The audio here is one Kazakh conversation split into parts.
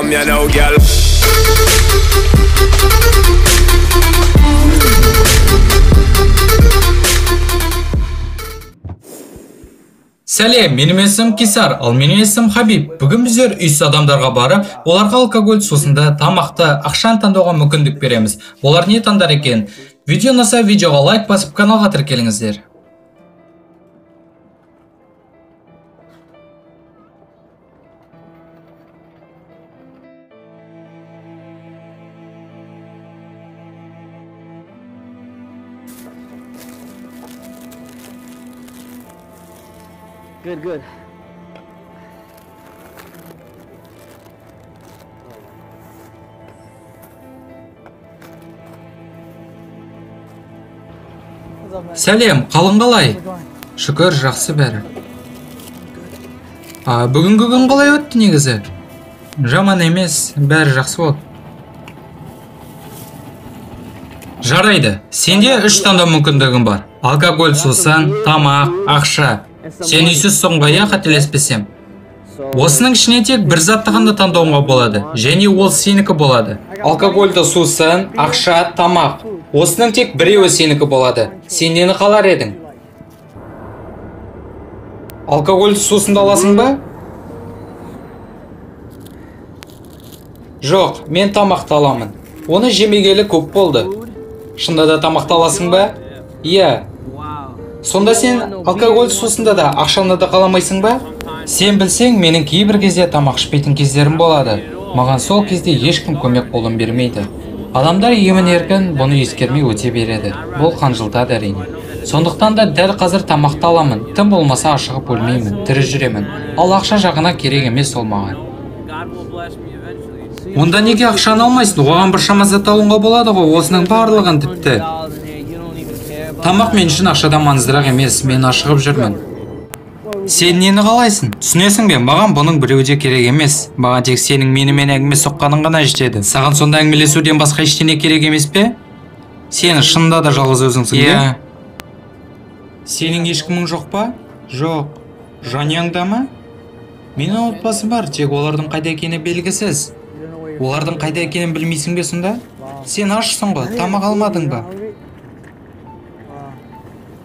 Come here now, girl. Сәлем, менің есімім Кисар, ал менің есімім Хабиб. Бүгін біздер үйсіз адамдарға барып, оларға алкоголь, сусынды, тамақты, ақшаны таңдауға мүмкіндік береміз. Олар не таңдар екен? Видео ұнаса, видеоға лайк басып, каналға тіркеліңіздер. Good, good. Сәлем, қалың қалай? Шүкір, жақсы бәрі. Бүгінгі күн қалай өтті негізі? Жаман емес, бәрі жақсы болды. Жарайды, сенде үш таңдау мүмкіндігің бар. Алкоголь, сусын, тамақ, ақша. Сен үйсізсің ғой, иә, қателеспесем. Осының ішінен тек бір затты ғана таңдауға болады, және ол сенікі болады. Алкогольді, сусын, ақша, тамақ. Осының тек біреуі сенікі болады. Сен нені қалар едің? Алкогольді, сусынды аласың ба? Жоқ, мен тамақты аламын. Оны жемегелі көп болды. Шында да тамақты аласың ба? Иә. Сонда сен алкоголь, сусында да, ақшаны да қаламайсың ба? Сен білсең, менің кейбір кезде тамақ ішпейтін кездерім болады. Маған сол кезде ешкім көмек қолын бермейді. Адамдар емін-еркін бұны ескермей өте береді. Бұл қынжылтады әрине. Сондықтан да дәл қазір тамақты аламын. Тым болмаса ашығып өлмеймін, тірі жүремін. Ал ақша жағына керек емес ол маған. Онда неге ақшаны алмайсың? Оған біршама зат алуға болады ғой, осының барлығын тіпті. Тамақ мен үшін ақшадан маңыздырақ емес, мен ашығып жүрмін. Сен нені қалайсың? Түсінесің бе, маған бұның біреуі де керек емес. Маған тек сенің менімен әңгіме соққаның ғана жетеді. Саған сонда әңгімелесуден басқа ештеңе керек емес пе? Сен шынында да жалғыз өзіңсің бе? Иә. Сенің ешкімің жоқ па? Жоқ. Жанұяңда ма? Менің отбасым бар, тек олардың қайда екені белгісіз. Олардың қайда екенін білмейсің бе сонда? Сен ашсың ғой, тамақ алмадың ба?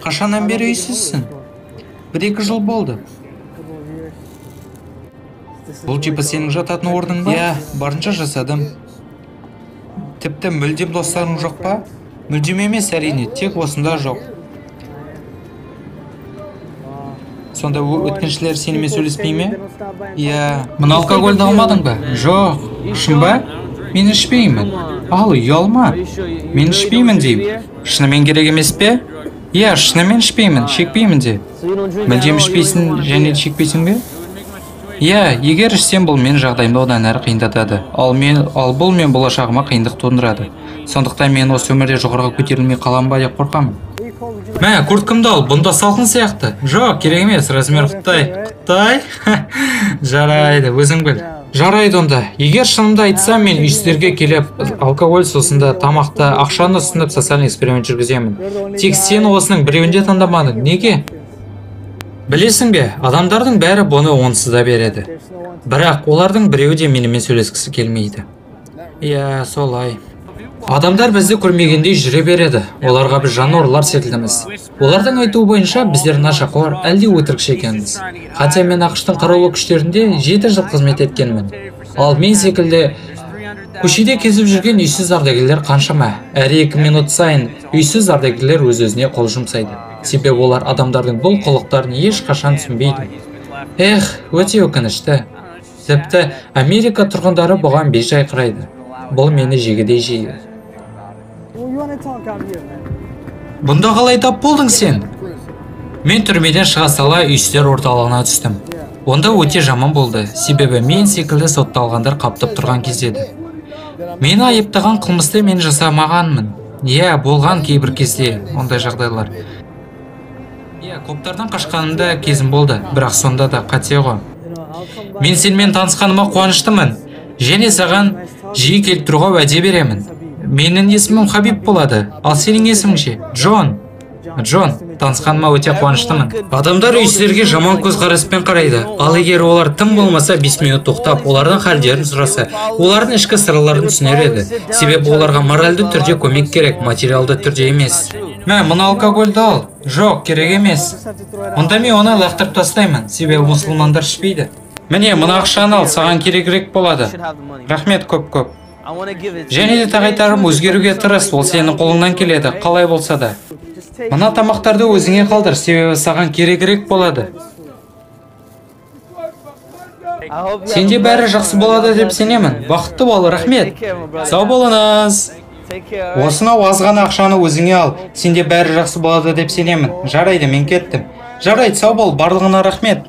Қашаннан бері үйсізсің? 1-2 жыл болды. Бұл типа сенің жататын орның ба? Иә, барынша жасадым. Тіпті мүлдем достарың жоқ па? Мүлдем емес әрине, тек осында жоқ. Сонда өткіншілер сенімен сөйлеспей ме? Иә. Мына алкогольді алмадың ба? Жоқ. Шын ба? Мен ішпеймін. Ал, ұялма. Мен ішпеймін деймін. Шынымен керек емес пе? Иә, шынымен ішпеймін, шекпеймін де. Мүлдем ішпейсің және шекпейсің бе? Иә, егер ішсем, бұл мен жағдайымды одан әрі қиындатады. Ал бұл мен болашағыма қиындық тудырады. Сондықтан мен осы өмірде жоғарыға көтерілмей қалам ба деп қорқамын. Мә, курткамды ал, бұнда салқын сияқты. Жоқ, керек емес, размер Қытай. Қытай? Жарайды, өзің біл. Жарайды онда. Егер шынымды айтсам, мен үйсіздерге келіп, алкоголь, сусынды, тамақты, ақшаны ұсынып социальный эксперимент жүргіземін. Тек сен осының біреуінде таңдамадың. Неге? Білесің бе, адамдардың бәрі бұны онсыз да береді. Бірақ олардың біреуі де менімен сөйлескісі келмейді. Иә, солай. Адамдар бізді көрмегендей жүре береді. Оларға біз жануарлар секілдіміз. Олардың айтуы бойынша біздер нашақор, әлде өтірікші екенбіз. Хотя мен АҚШ-тың қарулы күштерінде 7 жыл қызмет еткенмін. Ал мен секілді көшеде кезіп жүрген үйсіз ардагерлер қаншама. Әр 2 минут сайын үйсіз ардагерлер өз-өзіне қол жұмсайды. Себебі олар адамдардың бұл қылықтарын ешқашан түсінбейді. Эх, өте өкінішті. Тіпті Америка тұрғындары бұған бейжай қарайды. Бұл мені жегідей жейді. Бұнда қалай тап болдың сен? Мен түрмеден шыға сала үйсіздер орталығына түстім. Онда өте жаман болды, себебі мен секілді сотталғандар қаптап тұрған кез еді. Мені айыптаған қылмысты мен жасамағанмын. Иә, болған кейбір кезде ондай жағдайлар. Иә, коптардан қашқанымда кезім болды, бірақ сонда да қате ғой. Мен сенімен танысқаныма қуаныштымын. Және саған жиі келіп тұруға уәде беремін. Менің есімім Хабиб болады, ал сенің есімің ше? Джон. Джон, Танысқаныма өте қуаныштымын. Адамдар үйсіздерге жаман көзқараспен қарайды. Ал егер олар тым болмаса 5 минут тоқтап, олардың халдерін сұраса, олардың ішкі сырларын түсінер еді. Себебі оларға моральды түрде көмек керек, материалды түрде емес. Мә, мына алкогольді ал. Жоқ, керек емес. Онда мен оны лақтырып тастаймын, себебі мұсылмандар ішпейді. Міне, мына ақшаны ал, саған керегірек болады. Рахмет көп-көп. Және де тағы айтарым, өзгеруге тырыс, ол сенің қолыңнан келеді, қалай болса да. Мына тамақтарды өзіңе қалдыр, себебі саған керегірек болады. Сенде бәрі жақсы болады деп сенемін. Бақытты бол, рахмет. Сау болыңыз. Осынау аз ғана ақшаны өзіңе ал, сенде бәрі жақсы болады деп сенемін. Жарайды, мен кеттім. Жарайды, сау бол, барлығына рахмет.